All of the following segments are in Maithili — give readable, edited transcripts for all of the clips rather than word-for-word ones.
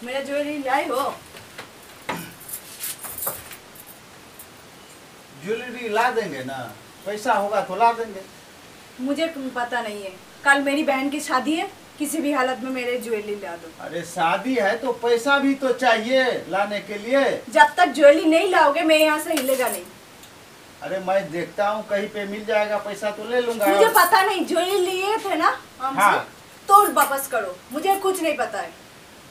मेरा ज्वेलरी लाए हो? ज्वेलरी ला देंगे ना, पैसा होगा तो ला देंगे। मुझे पता नहीं है, कल मेरी बहन की शादी है, किसी भी हालत में मेरे ज्वेलरी ला दो। अरे शादी है तो पैसा भी तो चाहिए लाने के लिए। जब तक ज्वेलरी नहीं लाओगे मैं यहाँ से हिलेगा नहीं। अरे मैं देखता हूँ कहीं पे मिल जाएगा पैसा तो ले लूंगा। मुझे पता नहीं, ज्वेलरी लिए थे ना हमसे, हाँ। तो वापस करो, मुझे कुछ नहीं पता है।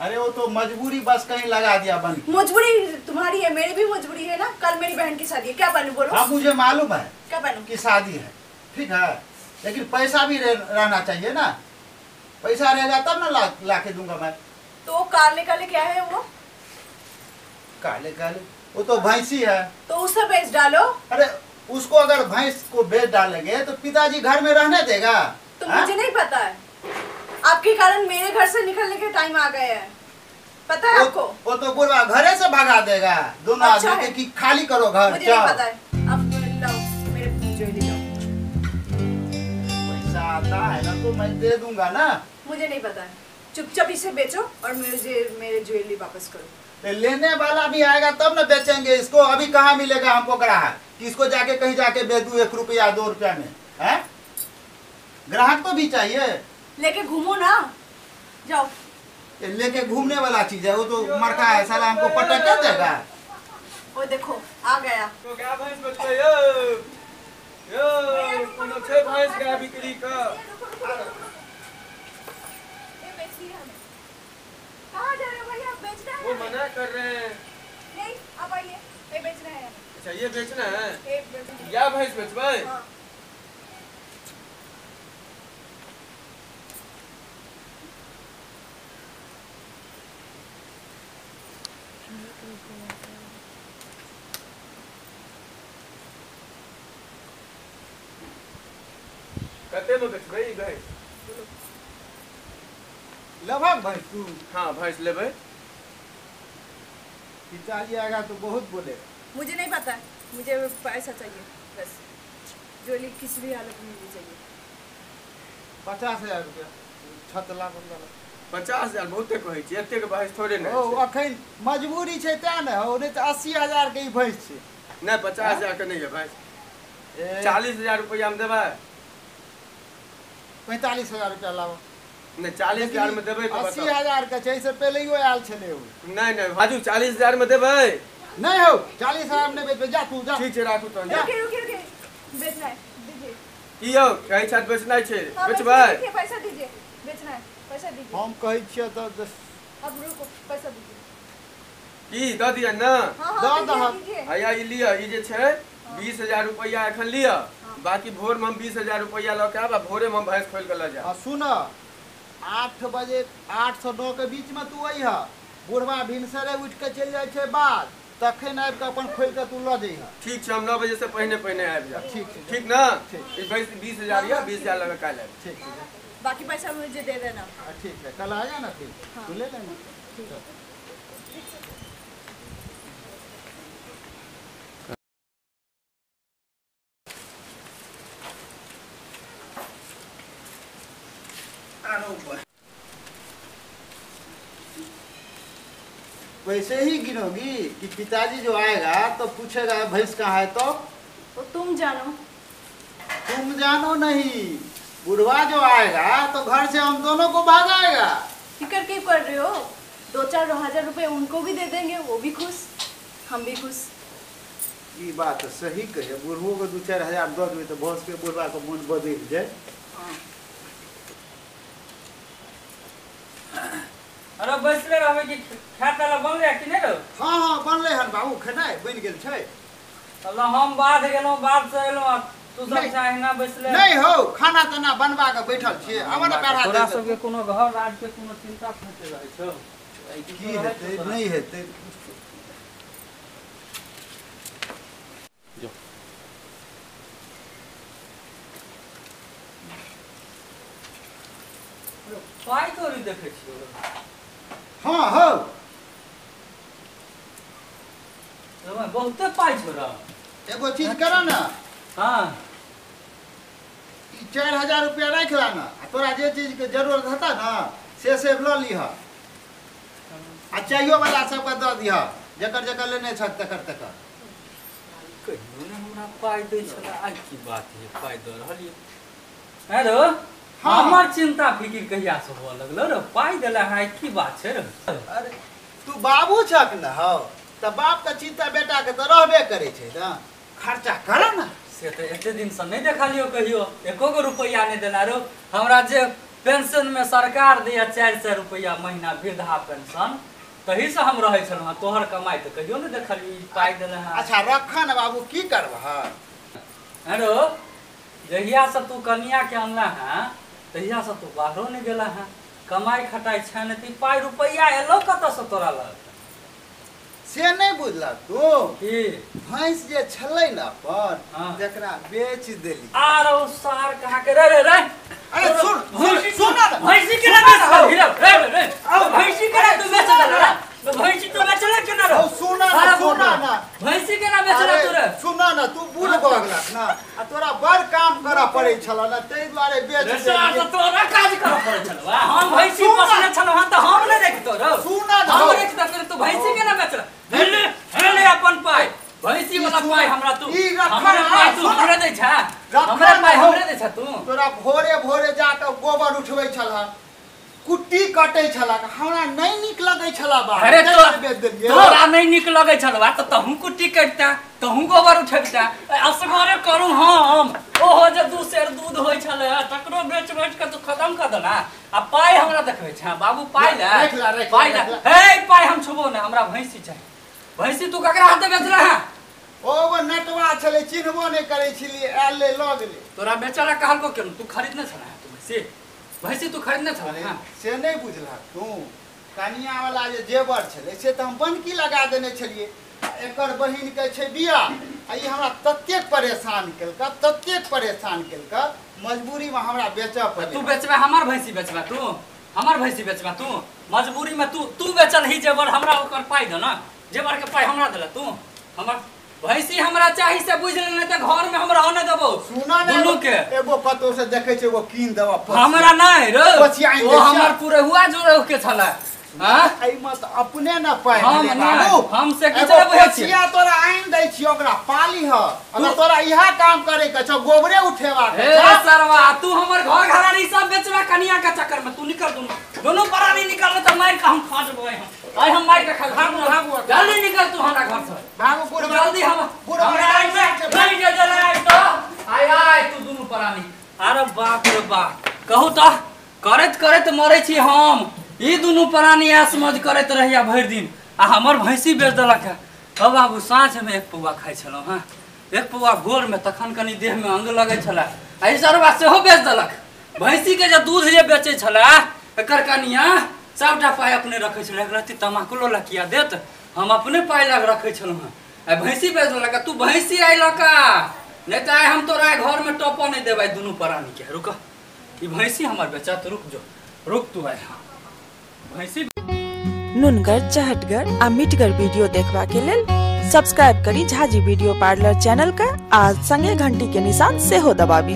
अरे वो तो मजबूरी बस कहीं लगा दिया बन। मजबूरी तुम्हारी है, मेरी भी मजबूरी है ना। कल मेरी बहन की शादी है, क्या बनू बोलो? हाँ मुझे मालूम है क्या बनू की शादी है, ठीक है, लेकिन पैसा भी रहना चाहिए ना। पैसा रहेगा तब ना ला के दूंगा मैं। तो काले काले क्या है वो? काले काले वो तो भैंसी है। तो उसे बेच डालो। अरे उसको अगर भैंस को बेच डालेंगे तो पिताजी घर में रहने देगा? तो मुझे नहीं पता है, आपके कारण मेरे घर से निकलने के टाइम आ गए हैं, पता है आपको? वो तो बुढ़वा घरे से भगा देगा दोनों अच्छा आदमी की, खाली करो घर। मुझे नहीं पता है, अब लाओ मेरे ज्वेलरी लाओ। पैसा आता है ना तो मैं दे दूंगा ना। मुझे नहीं पता है, चुपचाप इसे बेचो और मुझे मेरे ज्वेलरी वापस करो। तो लेने वाला भी आएगा तब ना बेचेंगे इसको। अभी कहाँ मिलेगा हमको ग्राहक कि इसको जाके कहीं जाके बेच दूं 1 रुपया 2 रुपया में? है ग्राहक तो भी चाहिए। लेके घूमो ना, जाओ। लेके घूमने वाला चीज है वो तो, मरखा है साला, हमको पटक क्या देगा। वो देखो आ गया। तो क्या भैंस बेचबै यो? यो कोनो छै भैंस गाय बिक्री का? ये बेचनी है हमें। कहाँ जा रहे हो भैया? बेचना है। वो मना कर रहे हैं। नहीं आप आइए, ये बेचना है। अच्छा ये बेचना है? ये बेचना। या भैंस बेचबै? हाँ। कते में बेचबै ई भैंस? लेबहक भैंस तू? हाँ भैंस लेबै। पिताजी आएगा तो बहुत बोलेगा। मुझे नहीं पता है, मुझे पैसा चाहिए बस। ज्वेलरी किसी भी हालत में मिलनी चाहिए। 50,000 रुपया 6 लाख। 50,000 बहुते कहै छी, एतेक भैंस थोड़े ने ओ अखन मजबूरी छै तें ने हो, नहीं तऽ 80,000 के ई भैंस छै। नहीं 50,000 के नहीं है भैंस। 40,000 रुपया में देबै? 45,000 रुपया लाबो। नहीं 40,000 में देबै तो 80,000 के छै, से पहले आयल छलै ओ। नहीं नहीं बाजू 40,000 में देबै? नहीं हो 40,000 में बेचबै, जा तू जा। ठीक छै राखू तहन। रुकिए रुकिए रुकिए, बेचना है दीजिए। की यौ कहै छथि बेचनाइ छै, बेचबै? पैसा दीजिए, बेचना है पैसा दीजिए। हम कहै छियै तऽ अब रुको पैसा दीजिए। की दऽ दिअ ना? दऽ दहक। हैया ई लिअ, ई जे छै 20,000 रुपया एखन लिअ, बाकी भोर में हम 20,000 रुपया लऽ के आयब आ भोरे में हम भैंस खोलि के लऽ जायब। आ सुन, 8 बजे 8 से 9 के बीच में तू अइह, बुढ़वा भिनसरे उठि के चलि जाइ छै बाद, तखन आबि के अपन खोलि के तू लऽ जइह। ठीक छै, हम 9 बजे से पहिने पहिने आबि जायब। ठीक छै, ठीक ना? ठीक। ई 20,000 यऽ, 20,000 लऽ के काल्हि आयब। ठीक छै, बाकी पैसा मुझे दे देना। ठीक है, कल आ जाना फिर। हाँ। तू ले लेना। ठीक। वैसे ही गिनोगी कि पिताजी जो आएगा तो पूछेगा भैंस कहाँ है, तो तुम जानो। तुम जानो नहीं, बुढ़वा जो आएगा तो घर से हम दोनों को भागाएगा। फिक्र क्यों कर रहे हो? 2-4 हजार रुपए उनको भी दे देंगे, वो भी खुश हम भी खुश। ये बात सही कहे, बुढ़वो को 2-4 हजार दऽ देबै तो बहुत के बुढ़वा को मन बदलि जाए। हाँ। अरे बैसले रहबै कि खाय ला बनलै कि नहि रौ? हाँ हाँ बनलै हन बाबू, खेनाइ बनि गेल छै। अल्लाह हम बाध गेलहुँ, बाध से एलहुँ, तू सब अहिना बैसले। नहीं हो, खाना ताना बनवा के बैठल छियै। आबऽ ने पैरा। तोरा सबके कोनो घर राज के कोनो चिंता फंसे रहै छौ? की हेतै नहीं हेतै। जो पाइ कौड़ी देखै छियौ? हाँ हो, बहुते पाइ छौ रौ। एगो चीज कर ना। हाँ 4,000 रुपया राखि ला ना, तोरा जे चीज के जरूरत हेता ना से लऽ लिह। आ चाहियो वाला सबके दऽ दिह, जकर जकर लेने छक तकर तकर। कहियो ने हमरा पाइ दै छला, आइ की बात है पाइ दऽ रहल ये। हेलो हमर चिंता फिकिर कहिया से हुआ लगलो रे, पाइ देला है की बात छै रे? अरे तू बाबू छक न हौ, तऽ बाप के चिंता बेटा के तऽ रहबे करै छै ने, खर्चा कर ना। से तऽ एते दिन से नहीं देखलियो कहियो, एको गो रुपया नहीं देला रो हमरा। जे पेंशन में सरकार दैया 400 रुपया महीना वृद्धा पेंशन, तही से हम रहै छलहुँ। तोहर कमाई तऽ कहियो नहीं देखलियो, पाइ देला है। अच्छा रख न बाबू, की करबह? हेलो जहिया से तू कनिया के अनला है तहिया से तू बाहरो नहीं गेला है, कमाई खटाई छै ने, ती पाइ रुपया एलो कतऽ से तोरा लग? से नहीं बुझलक तू की भैंस जे छलै न अपन, जकरा बेच देली। आरो सार कहा के रे रे रे, अरे सुन सुन ना, भैंसी के ना बेच रे रे रे, भैंसी के ना तू बेच देला रे, भैंसी तो बेचला के ना रे। सुना ना सुना ना, भैंसी के ना बेचला तू रे। सुना ना, तू बूढ़ भऽ गेलक ना, आ तोरा बड़ काम करऽ पड़ै छल ना, ताहि दुआरे बेच देली। सार तोरा काज करऽ पड़ै छल, हम भैंसी पोसने छलहुँ हँ तऽ हम नहि रखितो रौ। सुना ना, हम रखितो तू भैंसी के ना बेचला। ले अपन पाइ, भैंसी वाला पाइ हमरा तू, हमरा पाइ तू हमरा दै छा, हमरा पाइ हमरे दै छा तू। तोरा भोरे भोरे जाके गोबर उठबै छल, कुट्टी कटै छल, हमरा नहीं नीक लगै छल बा। अरे तोरा नहीं नीक लगै छल बा तऽ तहूँ कुट्टी कटता, तहूँ गोबर उठबता, असगरे करू हम। ओहो जे 2 सेर दूध होइ छलै तकरो बेच बेच के तू खत्म कर देला। आ पाइ हमरा देखबै छा बाबू, पाइ ले पाइ ले। हे पाइ हम छुबो नै, हमरा भैंसी चाही। भैंसी तू ककरा हाथे बेचला है? ओ वो नटवा छलै, चिन्हबो नहि करै छलियै, आयल ले लऽ गेलै। तोरा बेचला कहलको केना? तू खरीदने छला तू भैंसी? भैंसी तू खरीदने छला? से नहि बुझलक तू, कनिया वाला जे जेवर छलै से तऽ हम बनकी लगा देने छलियै। एकर बहिन के छै बियाह, आ ई हमरा ततेक परेशान केलका, ततेक परेशान केलका, मजबूरी में हमरा बेचऽ पड़लै। तू बेचबा हमर भैंसी बेचबा तू? हमर भैंसी बेचबा तू? मजबूरी में तू तू बेचल ही जेवर, हमरा ओकर पाइ दे ना, जेवर के पाइ हमरा देला तू। हमर भैंसी हमरा चाही से बुझ ले, नहीं तऽ घर में हमरा रहने देबो। सुना ना दुनू के एगो कतौ से देखै छै एगो कीन देबो हमरा नहीं रे, ओ हमर पुरहुआ जोड़े के छला। हां एहिमे तऽ अपने न पाइ हम बाबू, हम से की चलबै छी? पछिया तोरा आनि दै छियौ, ओकरा पाली ह। अगर तोरा इहा काम करे के छौ, गोबरे उठेबा के छौ। हे सरवा, तू हमर घर घरारी सब बेचबा कनिया के चक्कर में। तू निकल, दुनू दुनू परानी निकल, त मार के हम खा जबै। हम आइ हम मार के खा, भागू भागू जल्दी निकल तू हमरा घर से, भागू बुढ़वा जल्दी। हम हमरा आई नहीं जे जला आई तो आइ आइ तू दुनू परानी। अरे बाप रे बाप, कहू त करैत करैत मरै छी हम। ई दुनू प्राणी ऐश मौज करैत रहिया भरि दिन, आ हमर भैंसी बेच देलक है। तब बाबू साँझमे 1 पौआ खाइ छलहुँ हँ, 1 पौआ भोरमे, तखन कनि देहमे अंग लगै छलै। आ ई सरवा सेहो बेच देलक भैंसीके। जे दूध जे बेचै छलै एकर कनिया, सबटा पाइ अपने रखै छलै। एक रत्ती तमाकुलो लए किया देत, हम अपने पाइ लग रखै छलहुँ हँ। आ भैंसी बेच देलक। तू भैंसी अयलक नहीं तऽ आइ हम तोरा घरमे टपऽ नहि देबै दुनू प्राणीके। रुक, ई भैंसी हमर बेचत, रुक जो, रुक तू आइ भैंसी। नुनगर, चहटगर आ मिठगर वीडियो देखबा के लेल सब्सक्राइब करी झाजी वीडियो पार्लर चैनल के आ संगे घंटी के निशान सेहो दबाबी।